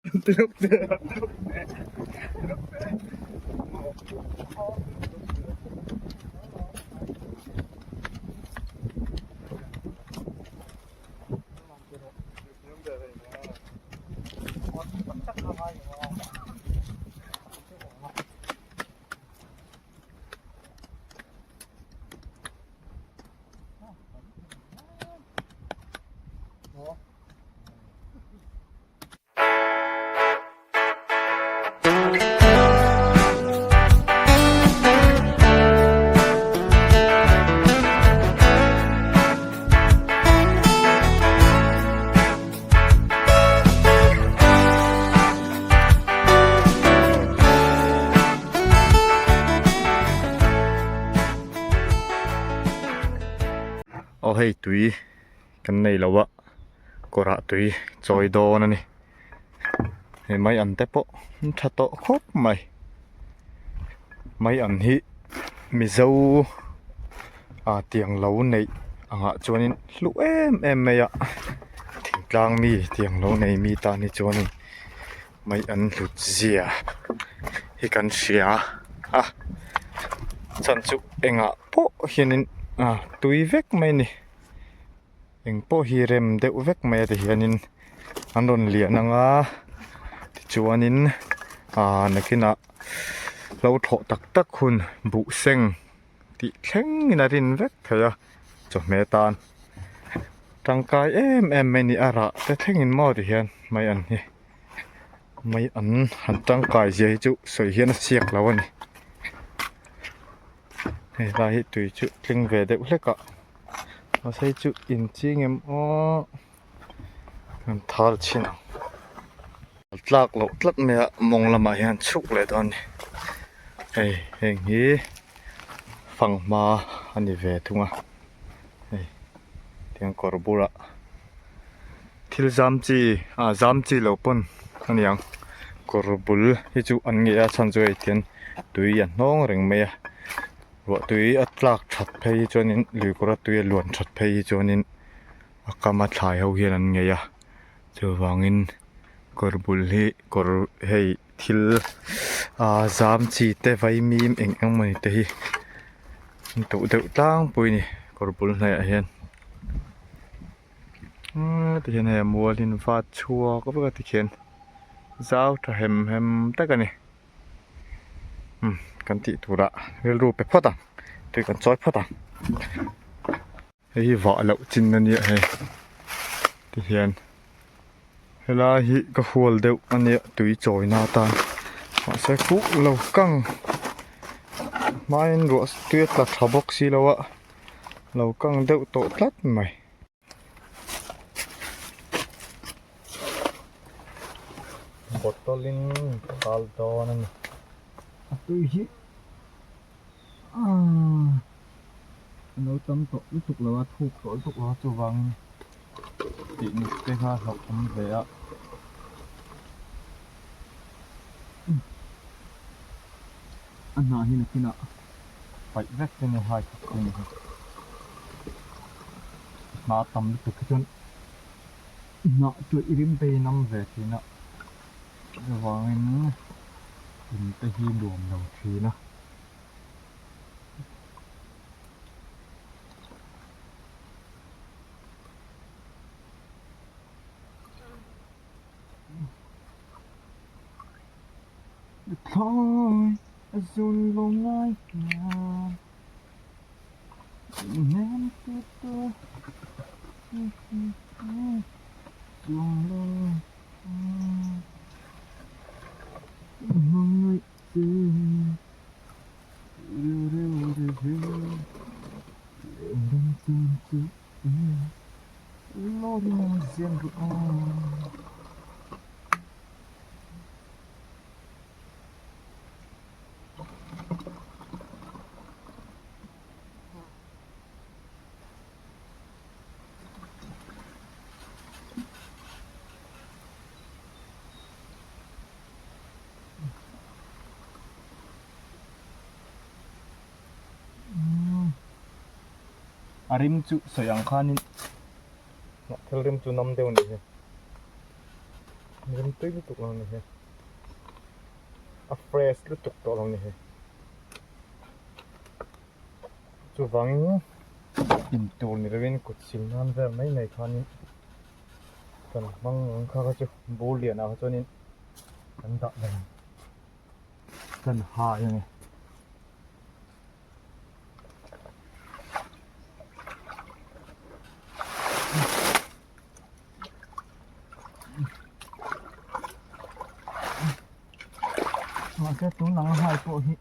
Aw hei tui kan nei lo a kawrah tui chawi dawn a ni hei mai an te pawh an tha tawh khawp mai mai an hi mizo ah tiang lo neih angah chuanin hlu em em mai a thingtlang mi tiang lo nei mi tan hi chuanin mai an hlut zia hi kan hria a chhan chu engah pawh hianin ah tui vek mai a ni. Eng pawh hi rem deuh vek mai a tihianin an rawn lian ang a tichuanin aaa nakinah lo thlawh tak tak hun buh seng tih thlengin a rin vek thei a chawhmeh tan tangkai em em mai a ni a rah te thlengin maw tihian mai an hi mai an han tangkai zia hi chu sawi hian a siak lo a ni hei lai hi tui chu tling ve deuh hlek a. Mahse hei chu inching em aw kan thal chhin ang tlak loh tlat mai a mawng lamah hian chhuk leh dawn a ni hei heng hi fanghma a ni ve thung a hei tiang kawr bulah thil zam chi ah zam chi lo pawn a ni ang kawr bul hi chu an ngei a chhan chu hei tian tui a hnawng reng mai a. Ruah tui a tlak that phei hi chuanin lui kawra tui a luan that phei hi chuanin a kam a thlai ho hian an ngei a chuvangin kawr bul hi kawr hei thil ah zam chi te vaimim eng eng mawni te hi an toh deuh tlangpui a ni kawr bul hnaih ah hian umm tihian hei a mual hi an vat chhuak vek a tikhian zau tha hem hem tak a ni. Umm kan tih turah rilru pe phawt ang tui kan chawi phawt ang hei hi vah loh chin a nia hei tihian helai hi ka hual deuh a nia tui chawi na atan mahse khuh lo kang hmain ruah tui a tla tha bawk si lo a lo kang deuh tawh tlat mai. Bottle in ka kal dawn a ni a tui hi aaa a lo tam tawh lutuk lo a thuk tawh lutuk lo a chuvangin tih nut te kha hlauh awm ve a a hnah hi nakinah paih vek te ni hai khat te ni hi hnah tam lutuk hi chuan hnah tawih rim te hi nam ve thin a chuvangin in te hi nuam lo thin a. Thlawi a zun lo ngai hian nem te te chuang lo hmangaih che reu reu reu reu lengdang tan chu lawm zian ru aw. A rim chu sawi ang khanin thil rim chu nawm deuh a nih hi. Rimtui lutuk lo ni hi. A fresh lutuk tawh lo ni hi. Chuvangin in tur ni lovin kut sil nan vel mai mai khanin kan hmang ang kha kha chu bur lianah kha chuanin kan dah dan kan hai a ni. Mahse tun ang hai pawh hi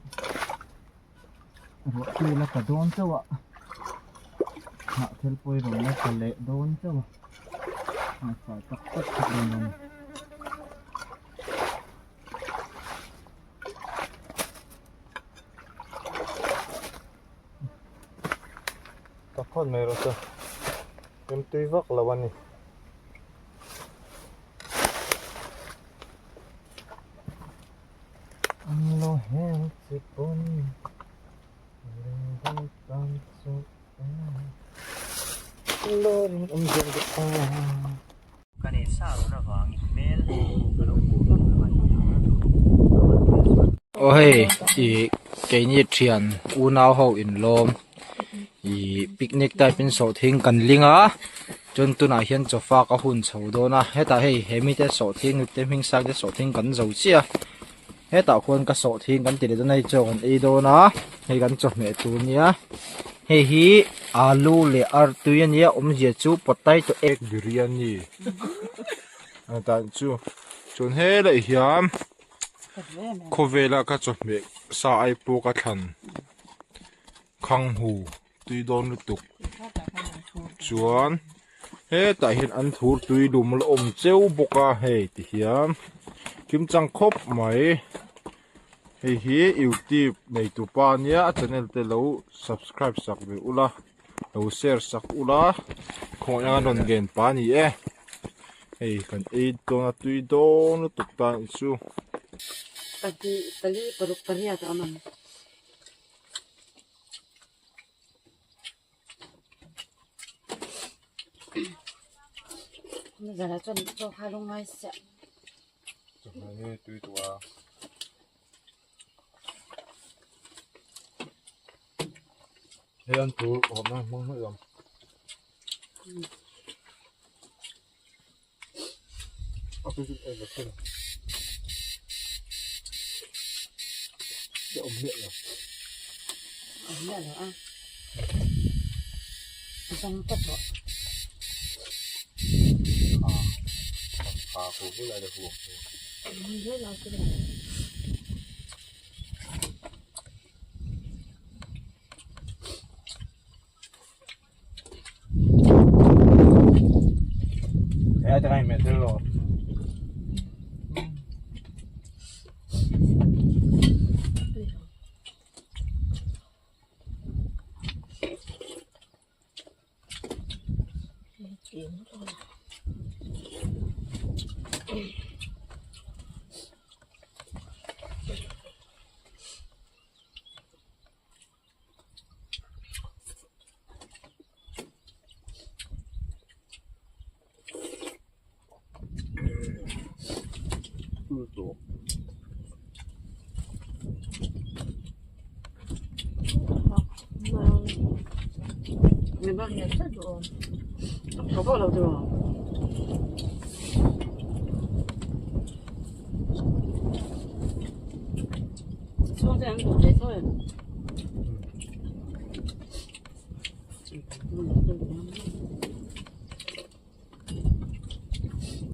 ruah tui la tla dawn chauh a hnah thil pawh i rawn la tla leh dawn chauh a hnaifai tak tak theih dawn a ni. Tak phawt mai rawh se rimtui vak lo a ni. An lo hel che pawn lung tan chu lo rinawm zawk duh a. Ka nei sa run avangin hmel ka lo hmuh vak lo a ni ang. Aw hei ih keini thian unau ho inlawm ih picnic type in sawhthing kan ling a chuan tunah hian chawfak a hun chho dawn a hetah hei he mite sawhthing te hming sang te sawhthing kan zo chiah a hetah khuan ka sawhthing kan ti leh dawn a hei chaw kan ei dawn a hei kan chawhmeh tur ania hei hi alu leh artui ania awmzia chu potato egg biryani a tan chu chuan helai hian khawvela ka chawhmeh sa ai pawh ka thlan khang hu tui dawn lutuk chuan hetah hian an thur tui lum la awm cheu bawk a hei ti hian kimchang khawp mai hei hi youtube nei tupa ania a channel te lo subscribe sak ve ula lo share sak ula khawngaih a rawn ngen pa a ni e hei kan ei dawn a tui dawn lutuk ta a nih chu. Hei an tur awmna hmang hmeh lo.